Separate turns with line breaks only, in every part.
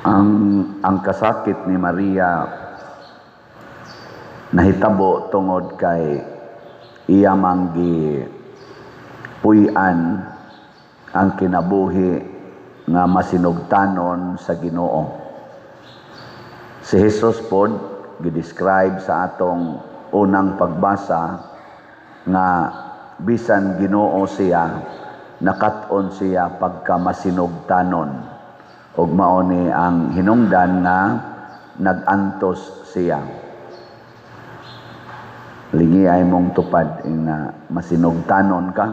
Ang kasakit ni Maria nahitabo tungod kay iya mang gipuy-an ang kinabuhi nga masinugtanon sa Ginoo. Si Jesus pod gidescribe sa atong unang pagbasa nga bisan Ginoo siya, nakat-on siya pagka masinugtanon, ug mao ni ang hinungdan nga nag-antos siya. Lingi ay mong tupad ing na masinugtanon ka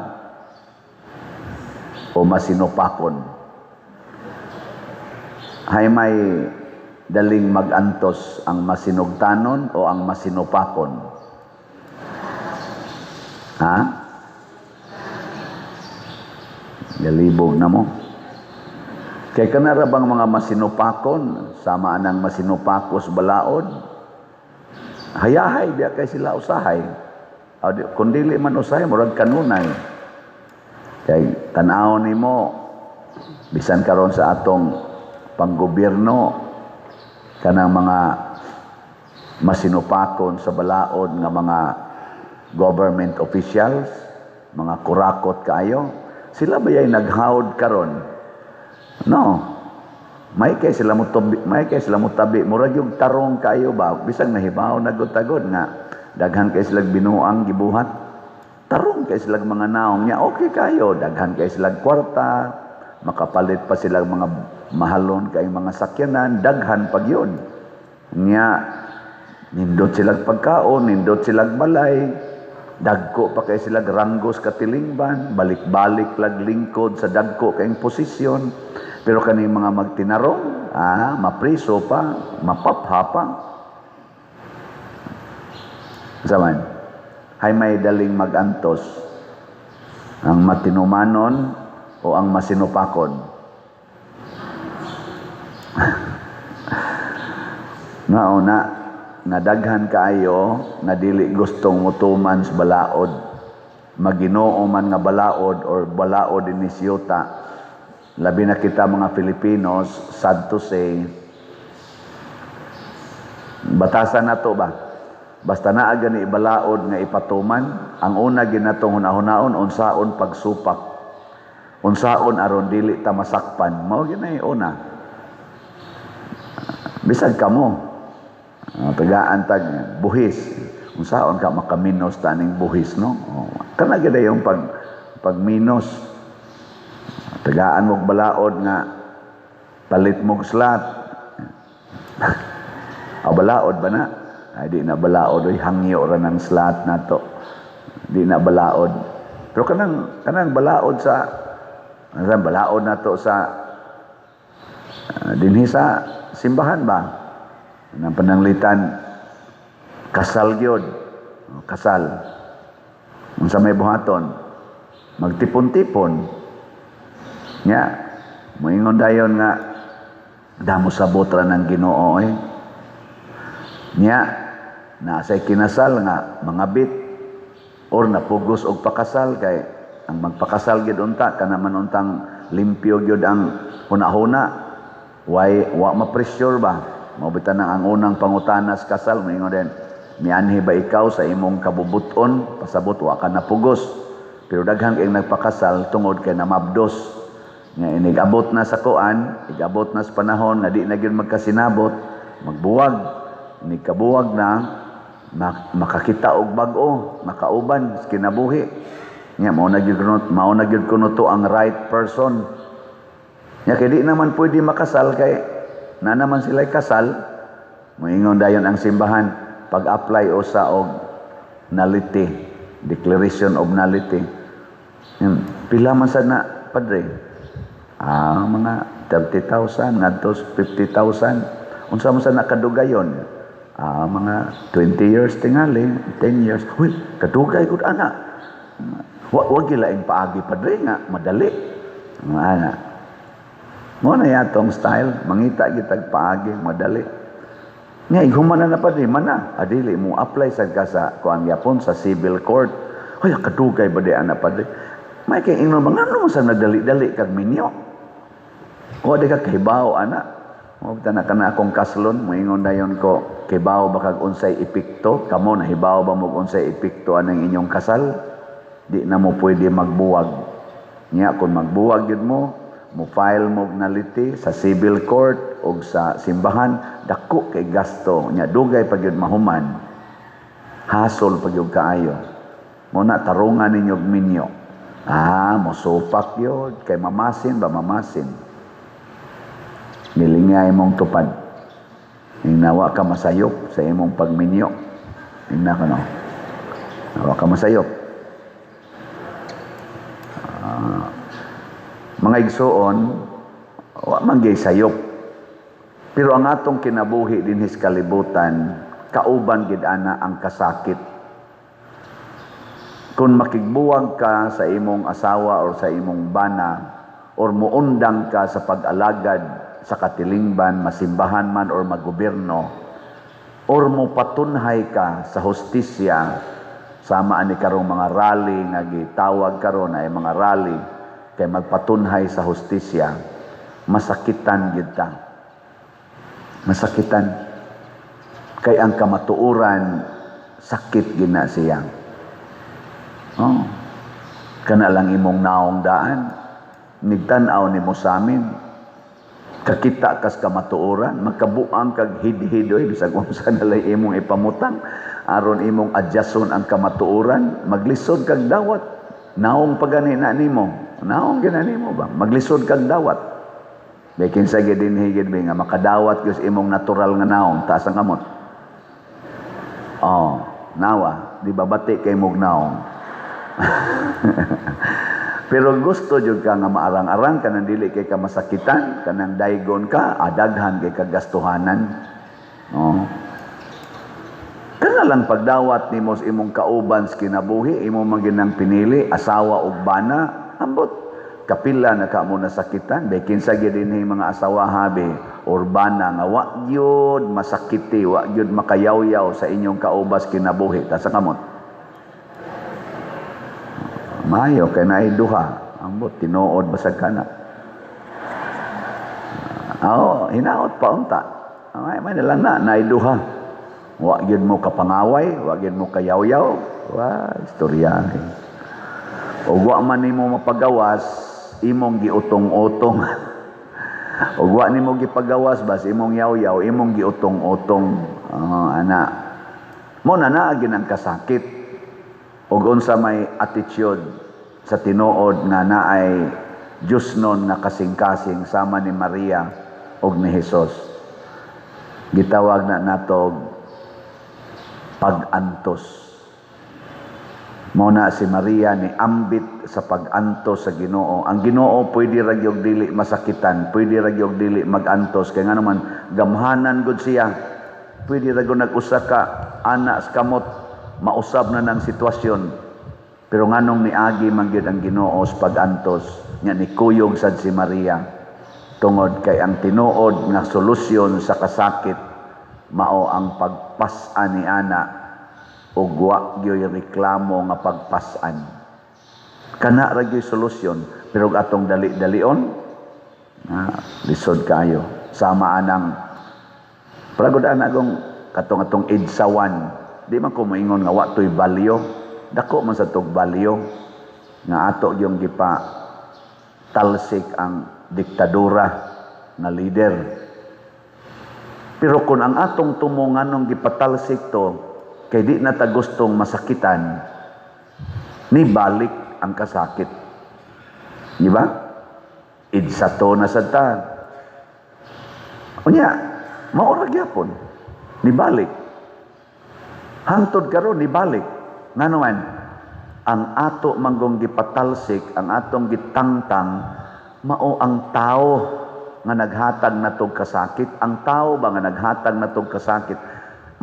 o masinupakon. Hay may daling magantos, ang masinugtanon o ang masinupakon? Ha? Galibog na mo. Kay kanara bang mga masinupakon, sama anang masinupakos balaod, hayahay biya kay sila usahay. Kung dili man usahay, murag kanunay. Kay tan-aw nimo bisan karon sa atong panggobyerno, kanang mga masinupakon sa balaod nga mga government officials, mga kurakot kaayo, sila ba yay naghawd karon? No. May kay sila mo tabi, may kay sila mo tabi, murag yung tarong kaayo ba, bisag nahibaw nagutagod nga daghan kay sila binuang gibuhat. Tarong kay sila mga naong nya, okay kayo, daghan kay sila kwarta, makapalit pa sila mga mahalon kay mga sakyanan, daghan pag yun. Nya nindot sila pagkaon, nindot sila balay, dagko pa kay sila ranggos katilingban, balik-balik lag lingkod sa dagko kayong posisyon. Pero kani mga magtinarong, mapriso pa, mapapha pa. Saman, hay may daling magantos, ang matinumanon o ang masinupakon? Mao na nga daghan kaayo nga dili gustong mutuman sa balaod, maginoo man nga balaod or balaod ini siyuta. Labi na kita mga Filipinos, sad to say, batasan na to ba? Basta naa gani balaod nga ipatuman, ang una ginatong hunahunahon, unsaon pagsupak. Unsaon aron dili ta masakpan. Mao gyud una. Bisag kamo, tagaan tag buhis. Unsaon ka makaminos ta ning buhis, no? Oh, kana gyud yung pagminos. Tagaan mog balaod nga palit mog slot. O balaod ba na? Ay, di na balaod oy, hangyo ra ng slot nato. Di na balaod. Pero kanang balaod sa ano, balaod nato sa dinhi sa simbahan ba? Nang pananglitan kasal gyud. Kasal. Unsa may buhaton? Magtipon-tipon. Nya, moingon dayon nga damo sa botra ng Ginoo eh. Nya, naasay kinasal nga mga bit or napugos og pakasal, kay ang magpakasal gyud unta kana man untang limpyo gyud ang huna-huna, way wa ma-pressure ba. Mao bitan ang unang pangutana sa kasal, moingon din, "Mianhi ba ikaw sa imong kabubuton?" Pasabot wa ka napugos. Pero daghan kay nagpakasal tungod kay namabdos nga inigabot na sa kuan, igabot na sa panahon nga di na gyud magkasinabot, magbuwag, inig kabuwag na makakita og bag-o, makauban sa kinabuhi. Nya mao na gyud kuno to ang right person. Nya kay di naman pwede makasal kay na naman sila kasal, moingon dayon ang simbahan, pag-apply usa og nullity, declaration of nullity. Yan, pila man sad na, padre? Ah, mga 30,000 ngadto 50,000. Unsa man sa nakadugayon? Ah, mga 20 years tingali, 10 years. Uy, kadugay gud ana. Wa gilaing paagi, padre, nga madali. Mga ana. Mo na yatong style, mangita gitag paagi madali. Nga ighuman na na, padre, mana. Adili mo apply sad ka sa kuan yapon sa civil court. Hoy, kadugay ba di ana, padre? May kay ingnon ba ngano man sa nagdali-dali kag minyo? O di ka kahibaw ana. Huwag ta na kana akong kaslon, moingon dayon ko, "Kibaw ba kag unsay epekto? Kamo, nahibaw ba mo unsay epekto anang inyong kasal?" Di na mo pwede magbuwag. Nya kung magbuwag gyud mo, mo file mo nullity sa civil court o sa simbahan, dako kay gasto. Nya dugay pa gyud mahuman. Hasol pa gyud kaayo. Mo na tarungan ninyo og minyo. Ah, mo supak yun. Kay mamasin ba, mamasin. Nilingay mong tupad. Nawa ka masayop sa imong pagminyo. Ingna ka no. Nawa ka masayop. Ah, mga igsuon, wa man gyud sayop. Pero ang atong kinabuhi dinhi sa kalibutan, kauban gid ana ang kasakit. Kung makigbuwag ka sa imong asawa or sa imong bana or muundang ka sa pag-alagad sa katilingban, masimbahan man or magobyerno, or mo patunhay ka sa hustisya, sama ani karong mga rally nga gitawag karon ay mga rally kay magpatunhay sa hustisya, masakitan gyud ta. Masakitan. Kay ang kamatuoran, sakit gina siya. Oh. Kana lang imong naong daan. Nigtan-aw nimo sa amin. Kakita kas kamatuoran, magkabuang kag hidhid oy, bisag unsa na lay imong ipamutang aron imong adjuston ang kamatuoran, maglisod kag dawat. Naong pagani na nimo, naong gina nimo ba? Maglisod kag dawat. May kinsa gid dinhi gid nga makadawat gyud imong natural nga naong, taas ang kamot. Oh, nawa, di ba bati kay mog naong? Pero gusto jud ka nga maarang-arang kanang dili kay ka masakitan, kanang daygon ka, adaghan kay kagastuhanan. Oh. Kana lang pagdawat nimo sa imong kauban sa kinabuhi, imo man ginang pinili, asawa ug bana, ambot kapila na ka mo nasakitan, bay kinsa gyud dinhi mga asawa habi or bana nga wa gyud masakiti, wa gyud makayawyaw sa inyong kaubas kinabuhi, ta sa kamot. Mayo kay naay duha. Ambot tinuod basag kana. Oh, hinaot pa unta. Ay, may na lang na naay duha. Wa gyud mo kapangaway, wa gyud mo kayawyaw. Wa istorya. Og wa man nimo mapagawas, imong giutong-utong. Og wa nimo gipagawas bas imong yaw-yaw, imong giutong-utong. Oh, ana. Mo na naa ang kasakit. Og unsa may attitude sa tinuod nga naay Diyos nun nga kasing-kasing sama ni Maria og ni Jesus. Gitawag na nato pag-antos. Mo na si Maria ni ambit sa pag-antos sa Ginoo. Ang Ginoo pwede ra gyud dili masakitan, pwede ra gyud dili mag-antos kay ngano man gamhanan gud siya. Pwede ra gyud nag-usa ka ana sa kamot, mausab na ng sitwasyon. Pero nganong niagi man gyud ang Ginoo sa pag-antos nya nikuyog sad si Maria tungod kay ang tinuod nga solusyon sa kasakit mao ang pagpas-an ni ana ug wa gyoy reklamo nga pagpas-an. Kana ra gyoy solusyon, pero atong dali-dalion na lisod kayo. Sama anang pragod ana gong katong atong EDSA 1, di man ko moingon nga wa toy value. Dako man sa tog value nga ato yung gipa talsik ang diktadura nga leader. Pero kung ang atong tumo nganong gipatalsik to kay di na ta gustong masakitan, ni balik ang kasakit. Di ba? EDSA 2 na sad ta. Unya, mao ra gyapon. Nibalik. Hangtod karon nibalik. Ngano man, ang ato manggong gipatalsik, ang atong gitangtang, mao ang tao nga naghatag natog kasakit. Ang tao ba nga naghatag natog kasakit,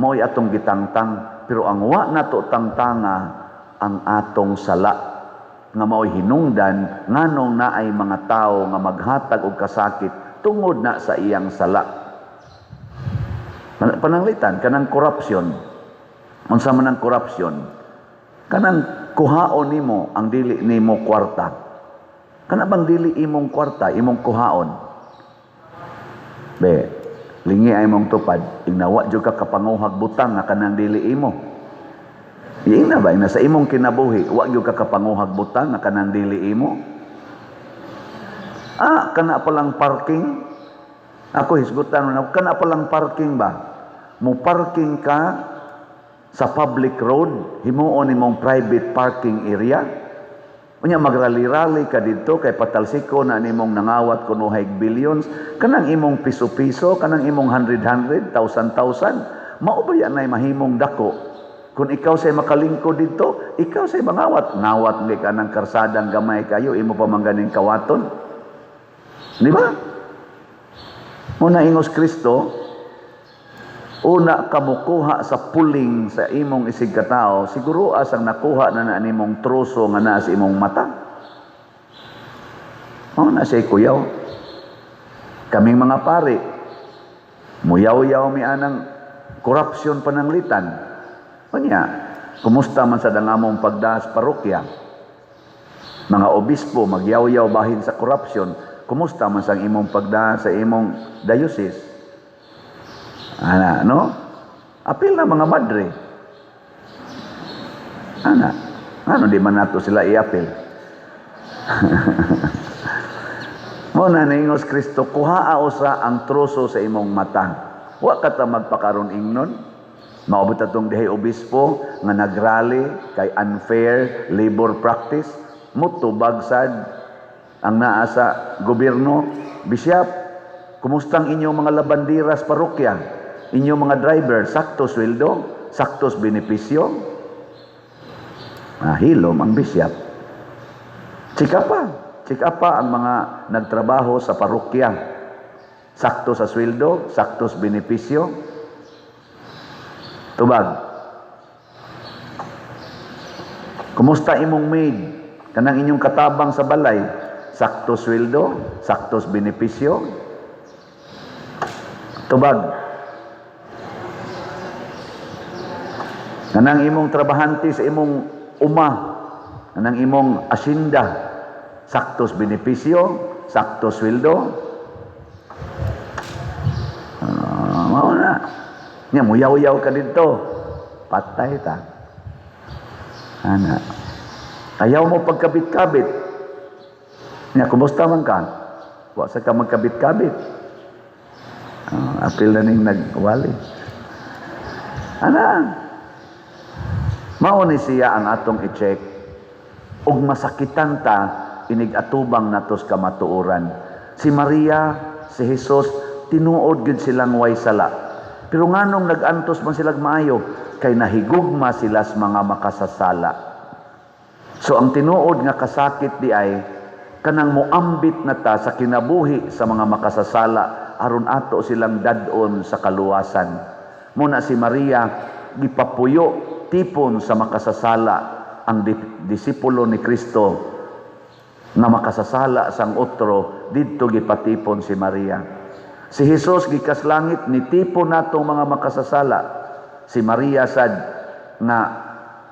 mao'y atong gitangtang. Pero ang wa nato tangtanga, ang atong sala nga mao'y hinungdan nganong naay mga tao nga maghatag og kasakit tungod na sa iyang sala. Pananglitan kanang corruption. Unsa man ang corruption? Kanang kuhaon nimo ang dili nimo kwarta. Kana bang dili imong kwarta, imong kuhaon? Be, lingi ay mong tupad, ingna wa jud ka kapanguhag butang nga kanang dili imo. Ingna ba, ingna sa imong kinabuhi, wa jud ka kapanguhag butang nga kanang dili imo? Ah, kana palang parking? Ako hisgutan mo, kana palang parking ba? Mo parking ka sa public road, himuon nimong private parking area. Unya magrali-rally ka didto kay patalsiko na nimong nangawat kunuhay billions, kanang imong piso-piso, kanang imong hundred-hundred, thousand-thousand, mao ba yan ay mahimong dako? Kung ikaw say makalingkod didto, ikaw say mangawat. Ngawat ni ka ng karsadang gamay kayo, imo pa man ganing kawaton. Di ba? Muna ingos Kristo, una ka mukuha sa puling sa imong isig katao, siguro asang nakuha na na nimong troso nga naa sa imong mata. Oh, na siya kuyaw. Kaming mga pari, muyaw-yaw mi anang korupsyon pananglitan. Unya, kumusta man sa dangamong pagdaas parokya? Mga obispo, magyaw-yaw bahin sa korupsyon, kumusta man sa imong pagdaas sa imong diocese? Ana, no? Apil na mga madre. Ana, ano di man nato sila iapil? Mo na niingos Kristo, kuhaa usa ang troso sa imong mata. Wa ka ta magpakaron ingnon. Maabot atong dihay obispo nga nagrally kay unfair labor practice, mutubag sad ang naa sa gobyerno. Bishop, kumusta ang inyong mga labandiras parokya? Inyong mga driver, sakto sweldo, saktos benepisyo? Ah, hilom ang bishop. Chika pa ang mga nagtrabaho sa parokya. Sakto sa sweldo, saktos benepisyo. Tubag. Kumusta imong maid? Kanang inyong katabang sa balay, sakto sweldo, saktos benepisyo. Tubag. Kanang imong trabahante sa imong uma, kanang imong asyenda, saktos benepisyo, sakto sweldo. Mao na. Nya muyaw-yaw ka didto. Patay ta. Ana. Ayaw mo pagkabit-kabit. Nya kumusta man ka? Wa sa ka magkabit-kabit. Apil na ning nagwali. Ana. Mao ni siya ang atong i-check ug masakitan ta inig atubang natos kamatuoran. Si Maria, si Jesus, tinuod gyud silang way sala. Pero nganong nag-antos man silag maayo? Kay nahigugma sila sa mga makasasala. So ang tinuod nga kasakit di ay kanang moambit na ta sa kinabuhi sa mga makasasala aron ato silang dad-on sa kaluwasan. Muna si Maria gipapuyo tipon sa makasasala ang disipulo ni Kristo nga makasasala sang otro, didto gipatipon si Maria. Si Jesus gikas langit ni tipon natong mga makasasala. Si Maria sad nga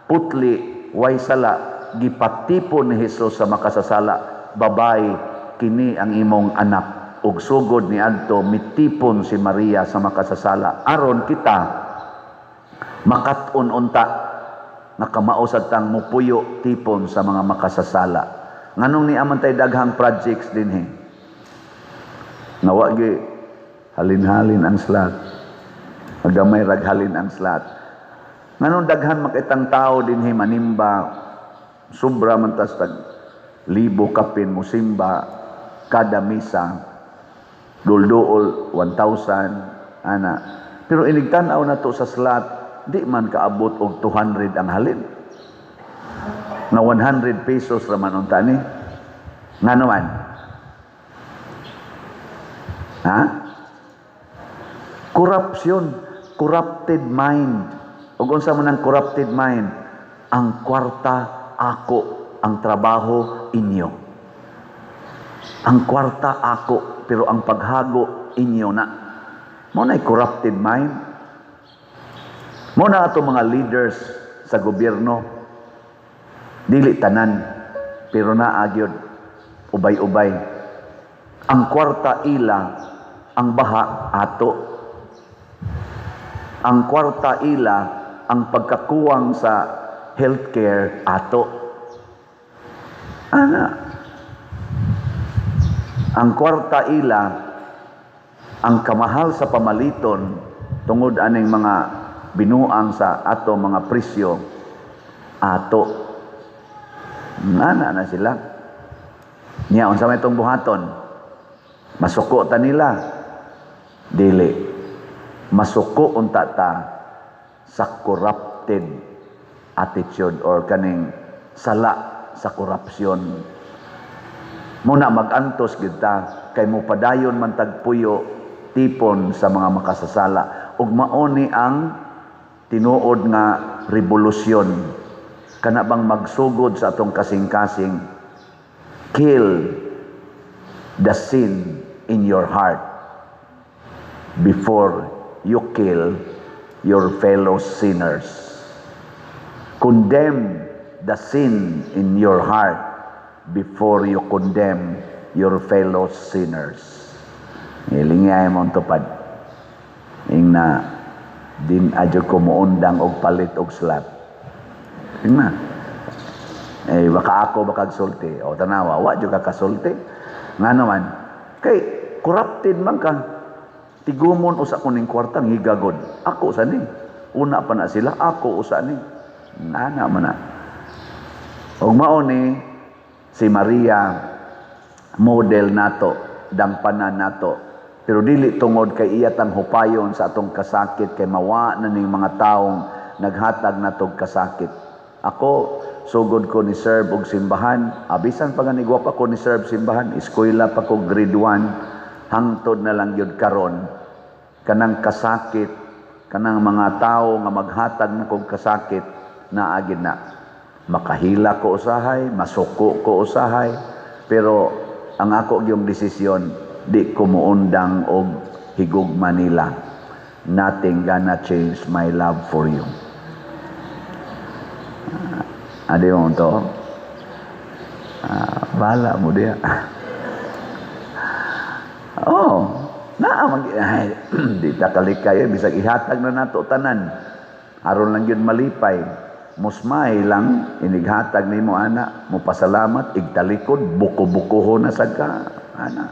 putli way sala gipatipon ni Jesus sa makasasala. Babay, kini ang imong anak. Ug sugod ni adto mitipon si Maria sa makasasala aron kita makat-on unta nga kamao sad tang mupuyo tipon sa mga makasasala. Nganong ni aman tay daghang projects dinhi? Nga wa gi halin-halin ang slot. Magamay rag halin ang slot. Nganong daghan makitang tao dinhi manimba, sobra man tas tag libo kapin musimba kada misa, dulduol 1,000 ana. Pero inig tan-aw nato sa slot, di man kaabot og 200 ang halin. Nga 100 pesos ra man unta ni. Ngano man? Ha? Corruption, corrupted mind. Ug unsa man ang corrupted mind? Ang kwarta ako, ang trabaho inyo. Ang kwarta ako, pero ang paghago inyo na. Mao na corrupted mind. Mao na ato mga leaders sa gobyerno, dili tanan, pero naa gyud ubay-ubay. Ang kwarta ila, Ang baha, ato. Ang kwarta, ila. Ang pagkakuwang sa healthcare, ato. Ana. Ang kwarta, ila. Ang kamahal sa pamaliton tungod aning mga binuang sa ato mga presyo, ato. Ana na sila. Nya unsa may itong buhaton? Masuko ta nila? Dili. Masuko unta ta sa corrupted attitude or kaning sala sa korupsyon. Muna magantos gyud ta kay mopadayon man tagpuyo tipon sa mga makasasala ug mao ni ang tinuod nga revolusyon, kana bang magsugod sa atong kasing-kasing. Kill the sin in your heart before you kill your fellow sinners. Condemn the sin in your heart before you condemn your fellow sinners. Ilingay mo ang tupad. Ing na din adyo ko muundang og palit og slot. Ing na. Eh, baka ako baka sulti. O tanawa, wa jud ka kasulti. Nga naman, kay corrupted man ka. Tigumon usa ko ning kwarta, ngigagod. Ako sa ni. Una pa na sila, ako usa ni. Ana man na. Og mao ni si Maria, model nato, dampanan nato. Pero dili tungod kay iya tang hupayon sa atong kasakit, kay mawa na ning mga taong naghatag natog kasakit. Ako, sugod ko ni serve og simbahan, abisan pa nga wa pa ko ni serve simbahan, eskwela pa ko, grade 1, hangtod na lang gyud karon, kanang kasakit, kanang mga tao nga maghatag na kog kasakit, naagid na. Makahila ko usahay, masuko ko usahay, pero ang ako gyung desisyon, di ko muundang og higugma nila. Nothing gonna change my love for you. Adi mo to? Ah, bahala mo diya. Oh, naa mag ay, di ta kalikay, bisag ihatag na nato tanan. Aron lang gyud malipay. Musmay lang inighatag nimo ana, mo pasalamat igtalikod, buko-bukoho na sad ka ana.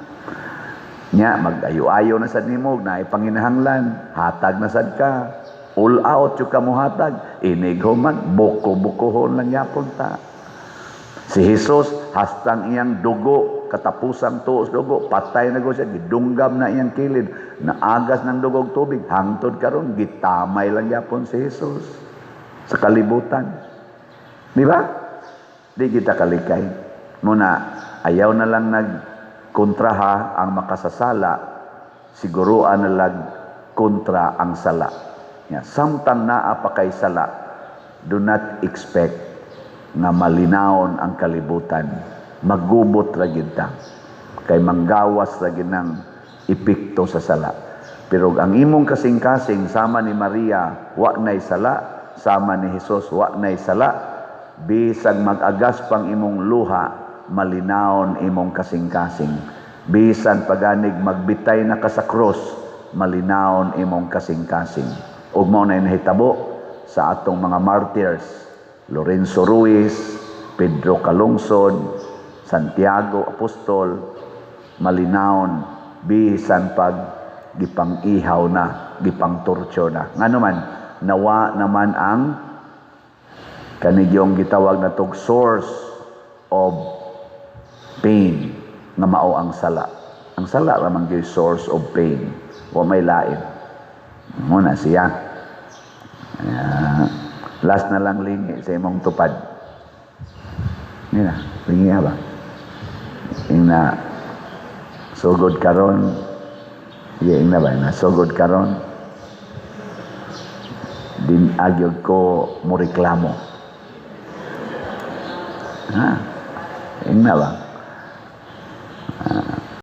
Nya mag-ayo-ayo na sad nimo, naay panginahanglan, hatag na sad ka. All out yung ka mohatag, inig human, buko-bukohon lang yapon ta. Si Jesus, hastang iyang dugo, katapusang tuos dugo, patay na go siya, gidunggam na iyang kilid, naagas ng dugog tubig, hangtod karon gitamay lang yapon si Jesus sa kalibutan. Di ba? Di kita kalikay. Muna, ayaw na lang nagkontraha ang makasasala, siguruan na lang kontra ang sala. Ya, samtang naa pa kay sala, do not expect nga malinawon ang kalibutan. Magubot ra gyud ta. Kay manggawas ra gyud ng epekto sa sala. Pero ang imong kasing-kasing sama ni Maria, wa nay sala, sama ni Jesus, wa nay sala, bisag mag-agas pang imong luha, malinawon imong kasing-kasing. Bisan paganig magbitay na ka sa krus, malinawon imong kasing-kasing. Ug mao na nahitabo sa atong mga martyrs, Lorenzo Ruiz, Pedro Calungsod, Santiago Apostol, malinawon bisan pag gipang-ihaw na, gipang-torture na. Ngano man, nawa naman ang kanigyong gitawag na tog source of pain nga mao ang sala. Ang sala ra man gyud source of pain. Wa may lain. Muna siya. Kaya, last na lang, lingi sa imong tupad. Hindi na, lingi ba? Ing na sugod karon. Sige, ing na ba? Na sugod karon. Din agyod ko mo reklamo. Ha? Ing na ba?